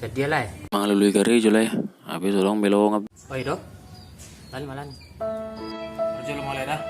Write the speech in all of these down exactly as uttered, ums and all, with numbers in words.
Jadi lah. Mangalului karejo lah. Habis orang belong. Oi do. Lani malani. Kerja lu mulai dah.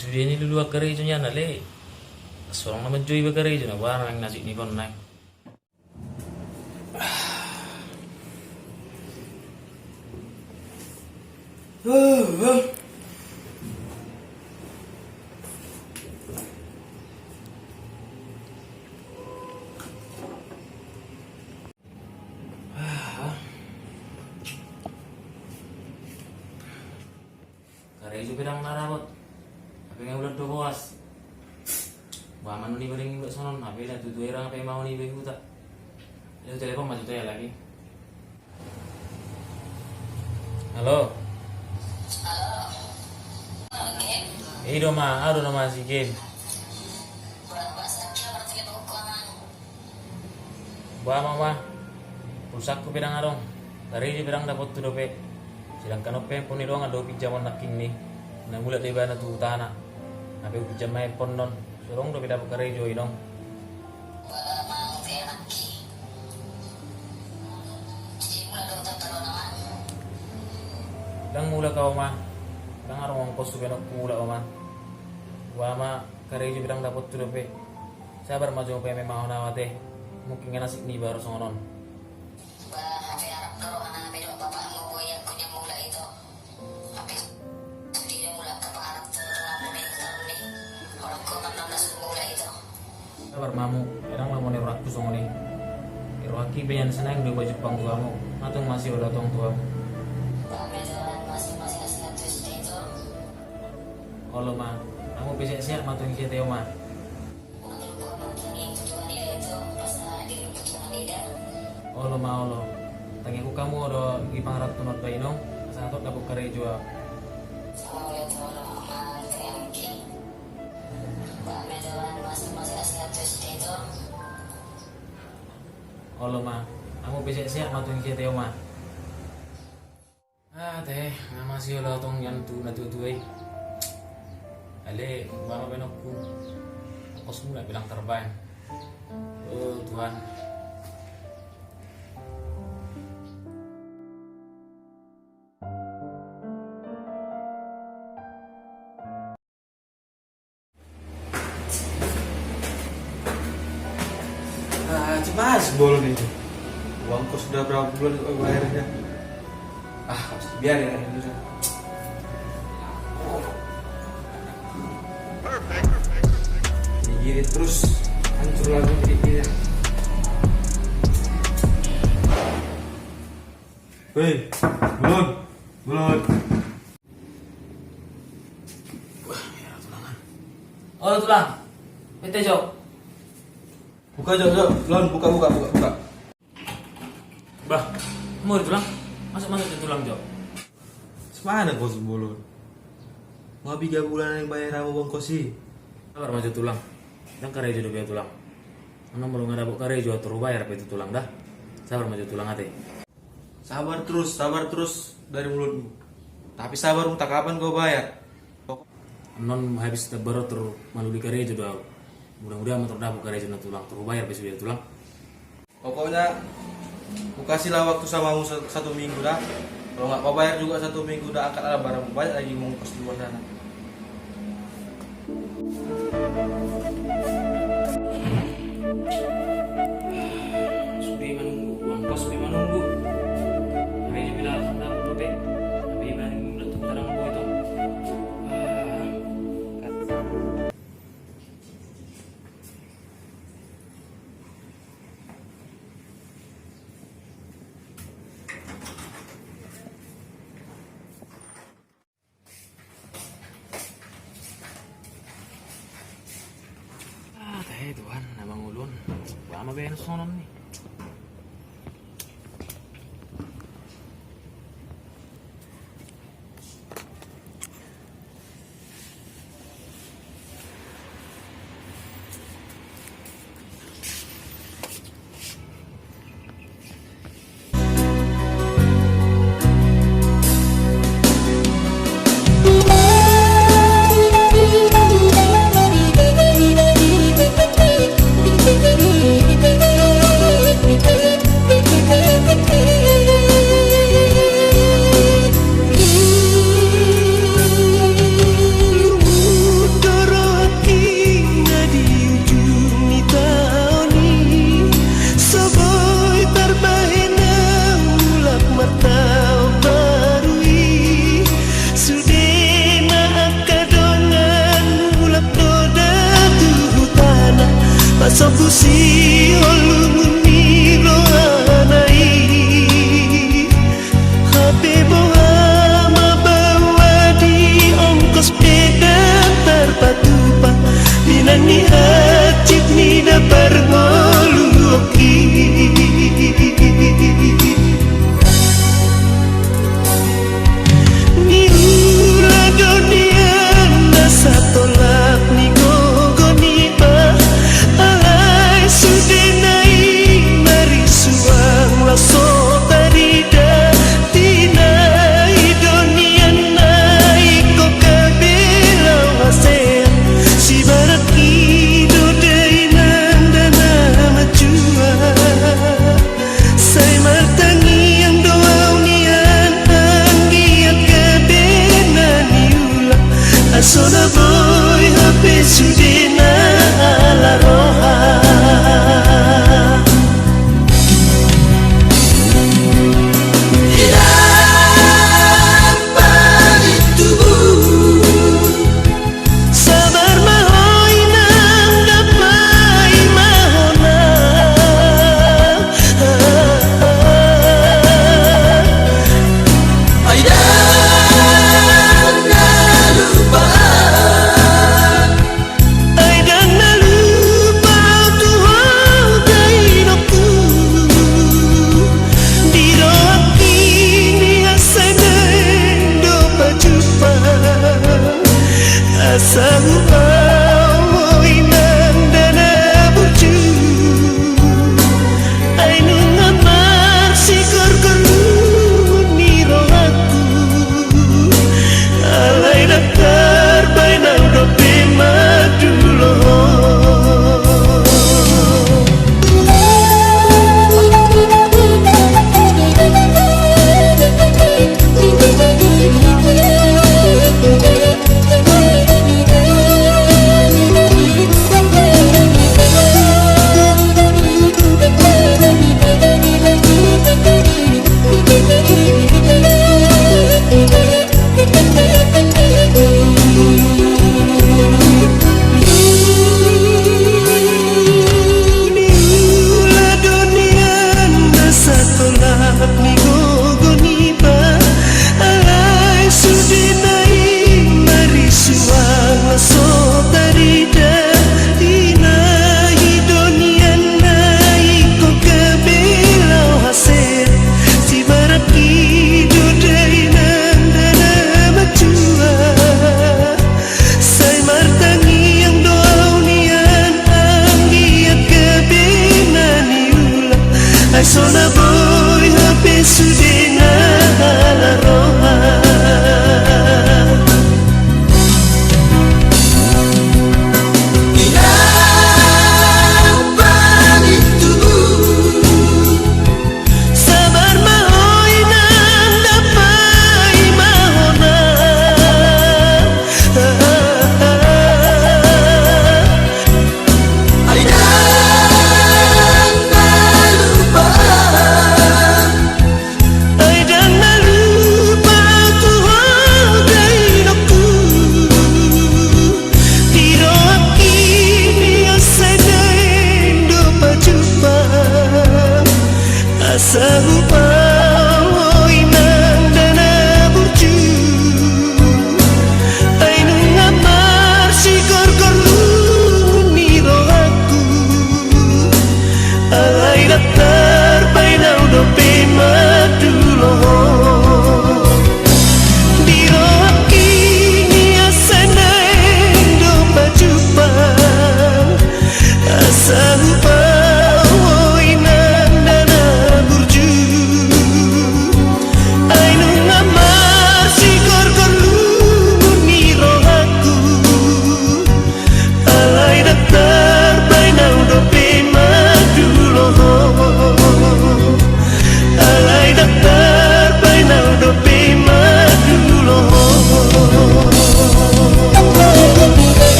Sude ni luluan karejo nian ale. Sorang na manjoi ba karejo na barang nasib ni konna. Karejo pe ndang na dapot. Hape nga bulan dua bolas. Ba ma niba denggan songon on, hape na tutu erang hape mau niba huta. Ia telepon ma tutu ia lagi. Halo. Halo. Oke. I do ma, ahu do na ma si Game. Ba ma, ma. Pulsaku pe ndang adong. Karejo pe ndang dapothu dope. Sedangkan on pe handphone ni dongan do hupinjam on nangkin ni. Na mulak do ibana tu hutana. Hape hupinjam ma handphone on. Surung dope dapot karejo i dong. Ndang mulak ahu ma. Ndang adong ongkos tu baenonku mulak ahu ma. Ba ma, karejo pe ndang dapothu dope. Sabar ma jo pe memang on ahu ate. Mungkin nga nasib niba ro songon on. Ba hape arap do rohana hape dohot bapakmu boi anggo nian mulak ito. Hape sude do mulak angka pangarap tu rohangmu di huta on ni. Holong ho ma annon na sun mulak ito. Sabar ma hamu, ndang lamoni rohangku songon i. Rohangki pe nian sonang do pajumpang tu hamu. Matung masiol ahu tong tu hamu. Ba ma ito, masih masih asing tu sude ito. Olo ma, hamu pe sehat-sehat ma tong ise teo ma. Olo ma olo. Tangiangku hamu do di pangarap tu na bainong, asa hatop dapot karejo ahu. Olo ma, hamu pe sehat-sehat ma tong ise teo ma. Ah, te, nga masiol ahu tong nian tu natua-tua i. Ale, ba ma baenonku. Ongkosmu na pe ndang tarbaen. Oh, Tuhan. Ah, cepat bolon ini. Uang kos sudah berapa bulan kok bayarnya? Ah, biar ya, ini dah. Digirit terus, hancur lagi dikit ya. Weh, bolon, bolon. Wah, merah tulangan. Olo, Tulang. Mete, Jo. Buka, Jo, Jo. Lon, buka, buka, buka, buka. Bah, mau, Tulang? Masuk, masuk, Jo, Tulang, Jo. Semana kau sebelum? Nga piga bulan naeng bayar hamu uang kos i. Sabar ma, Jo, Tulang. Ndang karejo dope ahu, Tulang. Annon molo nga dapot karejo ahu, tor hubayar pe tu Tulang da. Sabar ma, Jo, Tulang, ate. Sabar terus, sabar terus dari mulutmu. Tapi sabar, untak kapan kau bayar? Annon habis tabar on tor malului karejo do ahu. Mudah-mudahan ma tor dapot karejo na, Tulang, tor hubayar pe sude, Tulang. Pokoknya, kukasihlah waktu sama kamu sa-, satu minggu dah. Kalau nggak kau bayar juga satu minggu dah, angkatlah barangmu, banyak lagi uang kos di luar sana. Sude manunggu, uang kos pe manunggu. Hari ini bila akan dapat dope. Tapi ibarat itu terang boy itu. Ah. Ah, tahe Tuhan, na mangulun. Ba ma baen songon on ni. Sombu sihol lungun ni rohana i. Hape boha ma baoa di ongkos pe ndang tarpatupa, pinang ni hansit ni na parngoluonki. Niula do nian na satolap ni gogo ni bah, alai sudena i marisuang laos so tarida. Tina i do nian na ingkon gabe laho hasea, sibarak i do dainang da na mansua. Sai martangiang do au nian anggiat gabe na niula, asa na bo